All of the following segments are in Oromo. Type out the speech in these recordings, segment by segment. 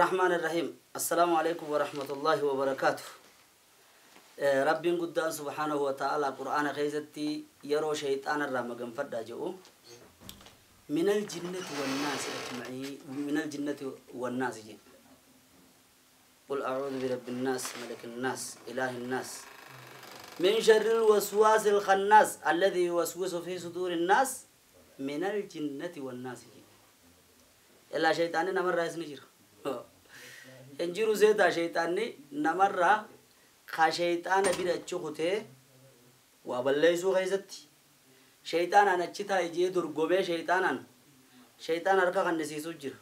الرحمن الرحيم. السلام عليكم ورحمة الله وبركاته. ربين قدان سبحانه وتعالى قرآن خيزتي يرو شيطان الرام قنفردا جو من الجنة والناس أجمعين، من الجنة والناس جي. قل أعوذ برب الناس، ملك الناس، إله الناس، من شر الوسواس الخناس الذي يوسوس في صدور الناس من الجنة والناس جي. إلا شيطان نمر رئيس نجير انجيرو زيتا شيطاني نمر خا شيطان بira achi kutee waa balleessuu keessatti shayxaanaan achi taa'e jee dorgomee shayxaanaan shayxaan harka kannisiisuu jira.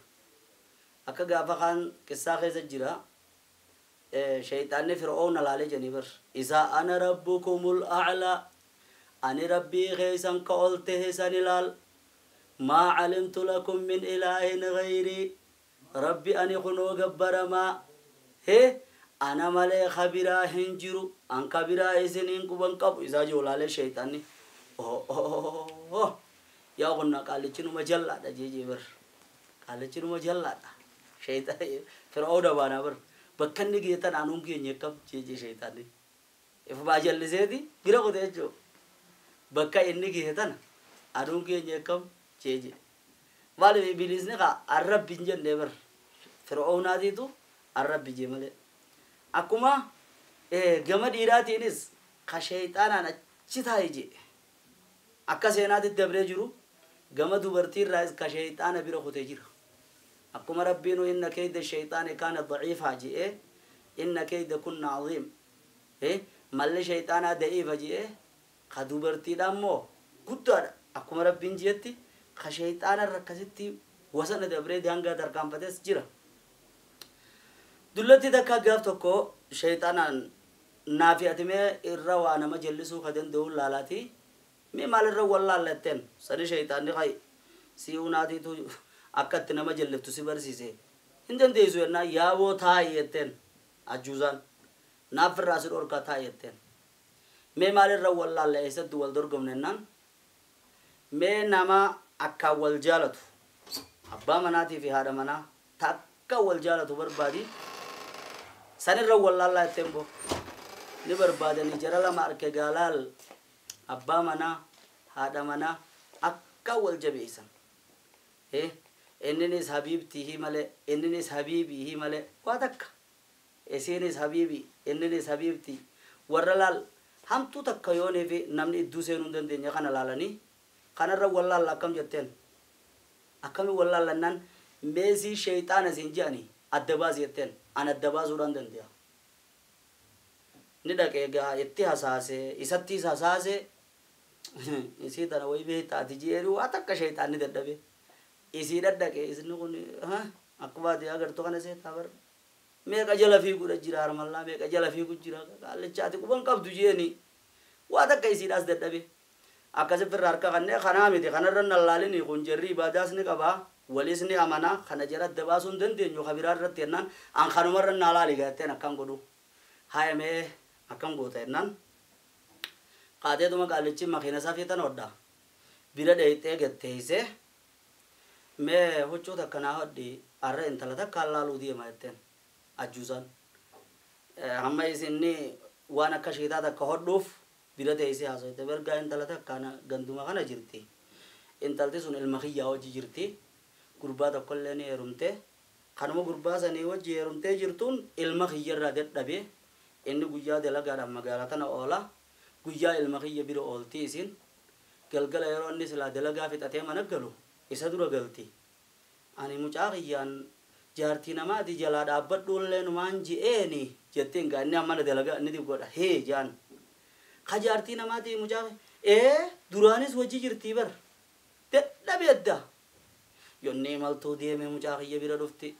Akka gaafa kaan qissaa keessa jira, shayxaanni Fir'oona laalee jedhanii bar isaa "أنا ربكم الأعلى", ani rabbii keessan ka ol tahe san ilaal, "ما علمت لكم من إله غيري", rabbi ani kunoo gabbaramaa hee ana malee kabiraa hin jiru, an kabiraa isiniin quban qabu isaa jiru laalee shayxaanni yaa kunna qaalichi numa jallaadha jeejee bar, qaalichi numa jallaadha. Fir'auna baanaa bar bakka inni geetan anuun geenye akkam jeejee shayxaanni ifumaa jalliseeti bira qote jechuu, bakka inni geetan anuun geenye akkam jeejee. Maaliif ibiliisni kaa arrabbi hin jenne bar, Fir'aunaatiitu arrabbi jee malee. Akkuma gama dhiiraatiinis ka shayxaanaan achi taa'e jee akka seenaatti dabree jiru, gama dubartiirraas ka shayxaana bira kutee jira. Akkuma rabbiinu "إن كيد الشيطان كان ضعيفا" je'e, "إن كيدكن عظيم", malli shayxaanaa da'iifa je'e, ka dubartiidha immoo guddaadha. Akkuma rabbiin jeetti ka shayxaanarra akkasitti wasana dabree daangaa tarkaanfates jira. Dullatti takka gaaf tokko shayxaanaan naafi atimee irra waa nama jallisuu ka danda'u laalaati mee maalirra wallaallatteen sani. Shayxaanni kay si'uu naatiitu akka itti nama jalliftu si barsiise hin dandeessu jennaan, yaaboo taa'i jetteen, ajuuzaan naaf irraa si dhorkaa taa'i jetteen. Mee maalirra wallaalla, eessatti wal dorgomne jennaan, mee nama akkaan wal jaalatu, abbaa manaatii fi haadha manaa takka wal jaalatu barbaadi, sanirra wallaallaa jetteen. Boo ni barbaadanii jara lama arke gaalaal, abbaa manaa haadha manaa akka wal jabeessan, inninis حبيبتي malee, inninis حبيبي malee waa takka, isiinis حبيبي, inninis حبيبتي, warra laal hamtuu takka yoonii fi namni idduu seenuu hin dandeenye kana laalanii kanarra wallaalla akkam jetteen. Akkami wallaallannaan, meesii shayxaana siin je'anii adda baasi jetteen. An adda baasuudhaan danda'a. Ni dhaqee gaa itti hasaase, isattis hasaase, isii tana wayi beektaati jeeri waa takka shayxaanni dadhabe isii dhadhaqe. Isni kun akkuma ati agartu kana seetaa bar meeqa jala fiiguudha jira, harmallaa meeqa jala fiigu jira, qaallicha ati quban qabdu jeeni waa takka isiidhaas dadhabe. Akkasi firra harka kannee kanaa miti, kanarra nallaalini kun jarri ibaadaas ni qabaa, walis ni amanaa, kana jara adda baasuu hin dandeenyu kabiraa irratti jennaan, an kanumarra naa laali gaatteen akkam godhu hayamee akkam goota jennaan, qaateetuma qaallichi makiina isaa fiixan hodha bira dheeyxee gatteeysee, mee huccuu takka naa hodhi, arra intala takka laaluu deema jetteen. Ajjuusaan hamma isinni waan akka shiitaa takka hodhuuf bira teessee haasofte, bergaa intala takka ganduma kana jirti, intalti sun ilma kiyyaa wajji jirti, gurbaa tokkollee ni heerumte, kanuma gurbaa sanii wajji heerumtee jirtuun ilma kiyyarraa dadhabe, inni guyyaa dalagaadhaan magaalaa tana oola, guyyaa ilma kiyya bira oolti, isin galgala yeroo inni silaa dalagaa fixatee mana galu isa dura galti, ani mucaa kiyyaan jaartii namaati jalaa dhaabbadhuullee numaan ji'eeni jetteen gaa inni ammana dalagaa inni godha hee jaan ka jaartii namaati mucaa ee duraanis wajji jirtii bar dadhabe adda yonni imaltuu deeme mucaa kiyya bira dhufti,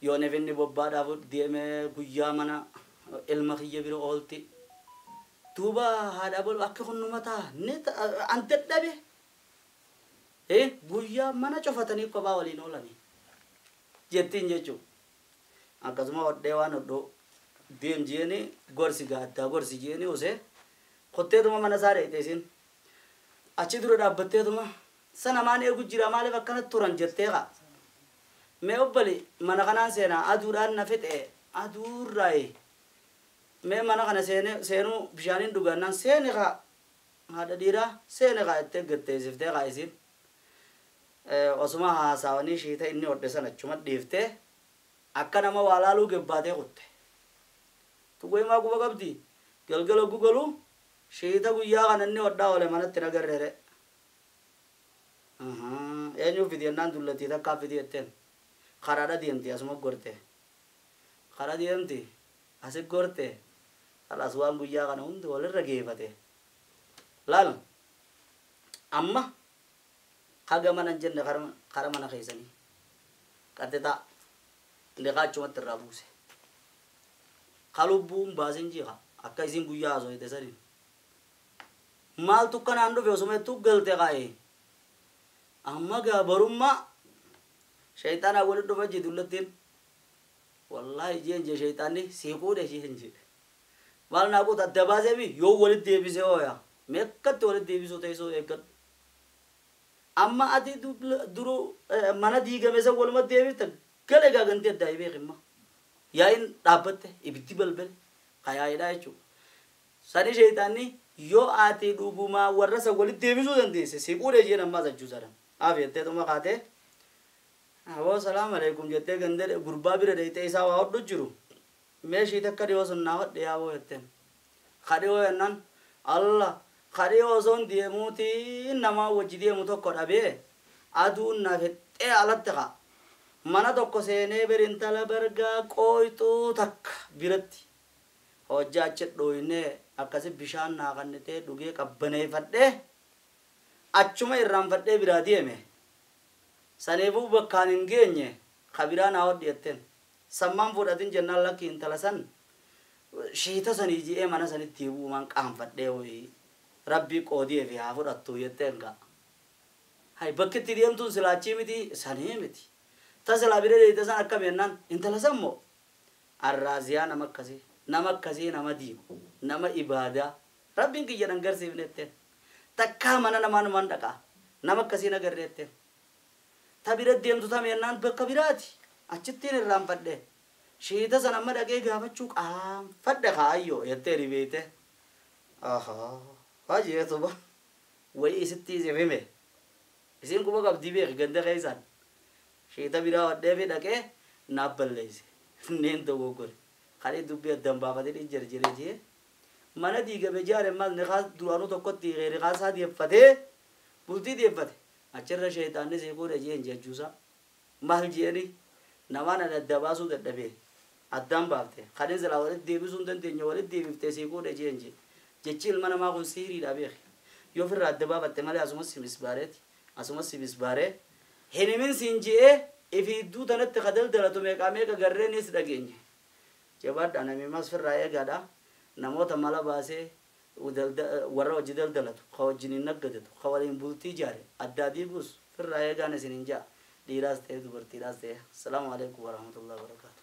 yoon inni bobbaadhaaf deeme guyyaa mana ilma kiyya bira oolti, duuba haadha bol akka kun numa ta'a ni an dadhabe guyyaa mana cufatanii kophaa waliin oolanii jettiin jechuu. Akkasuma hodhee waan hodhoo deem jeeni gorsi gaaddaa gorsi jeeni osee kotteetuma mana isaa dheeyte, isin achi dura dhaabbatteetuma sana maan eegu jira, maaliif akkanatti turan jettee kaa. Mee obbali mana kanaan seenaa aduudhaan na fixe aduurraayi. Mee mana kana seenuu bishaaniin dhugannaan seeni kaa haadha dhiiraa seeni kaa jettee gatteessiftee kaa isiin. Osuma haasawanii shiita inni hodhe sana achuma dhiiftee akka nama waa laaluu gabbaatee kutte. Tuquu quba qabdi galgala gugaluu shiita guyyaa kana inni hodhaa oole manatti nagarreere. Eenyuuf fidi jennaan dullattii takkaa fidi jetteen karaadha deemti asuma gorte. Karaa deemti asi gorte kalaas waan guyyaa kana hundi walirra geeffate. Laal amma haga mana hin jenne kara mana keessanii qaxxixaa liqaa achumatti irraa buuse. Ka lubbuun baasin jiha akka isiin guyyaa haasofte saniin. Maaltu kanaan dhufe osuma jettuu galte kaa'e. Amma gaa barummaa shayxaanaa walitti dhufa jee dullattiin. Wallaahi jeen jee shayxaanni siiquudha jeen jee. Maal naa quuta adda baasee yoo walitti deebisee hooya. Meeqatti walitti deebisuu teessoo eeggadhu. Amma ati duruu mana diigame san walumatti deebifta gale gaa ganti addaa beekimma. Yaa'iin dhaabbatte ibiddi balbale kayaa'iidha jechuudha. Sani shayxaanni yoo ati dhugumaa warra san walitti deebisuu dandeesse siiquudha jeen ammaas achuu sadan. Aaf jettee tuma kaatee aboo salaam alaikum jettee gandee gurbaa bira deeytee isaa waa hodhu jiru. Meeshii takka dhiyoo sun naa hodhe yaaboo jetteen. Kadhiyoo jennaan Allah kadhiyoo osoon deemuutiin namaa wajji deemu tokko dhabee aduun na fixxee alatti ka'a. Mana tokko seenee bir intala bargaa qooyxuu takka biratti hojjaa achi dhooynee akkasi bishaan naa kannitee dhugee qabbaneeffadhee achuma irraanfadhee biraa deeme. Saniifuu bakkaan hin geenye ka biraa naa hodhi jetteen. Sammaan fudhatin jennaan lakki intala san shiita sanii ji'ee mana sanitti hibuumaan qaanfadhee wayii rabbii qoodiyee fi haa fudhattu jetteen gaa. Hay bakki itti deemtuun silaachii miti sanii miti. Ta silaa bira deeyte san akkam jennaan intala san moo arraaziyaa nama akkasii nama diimu nama ibaadaa rabbiin kiyya nan garsiifne jetteen. Takkaa mana namaa namaan dhaqaa nama akkasii na garree jetteen. Ta bira deemtu tam jennaan bakka biraati achittiin irraanfadhe. Shiita san amma dhaqee gaafachuu qaanfadhe kaayyoo jettee ribeeyte. Ahaa hajeetuba wayi isitti isif hime. Isiin quba qabdii beeki ganda keessaan. Shiita biraa hodhee fi dhaqee naaf balleeyse. Neen dogoggore. Kadhee dubbii addaan baafatee ni jarjaree jee. Mana diigame jaare maal niqaa duraanuu tokkotti riqaa isaa deeffatee bultii deeffate. Achirra shayxaanni seequudha jeen jechuusaa. Maal jeeni namaan adda baasuu dadhabee addaan baafte. Kadheen silaa walitti deebisuu hin dandeenye walitti deebiftee seequudha jeen jee. Jechi ilma namaa kun siiriidha beeki. Yoo ofirraa adda baafatte malee asumas si misbaareeti. Asumas si misbaaree. Hin himin siin je'ee ifi idduu tanatti ka daldalatu meeqaa meeqa garreenis dhageenye. Jabaadha namni mas firraa eegaadha. Namoota mala baasee warra hojii daldalatu, ka wajjin hin naggadatu, ka waliin bultii ijaare addaa diiguus firraa eegaan isin hin ja'a. Dhiiraas ta'e dubartiidhaas ta'e. Assalaamu alaikum warahmatullahi wabarakatuh.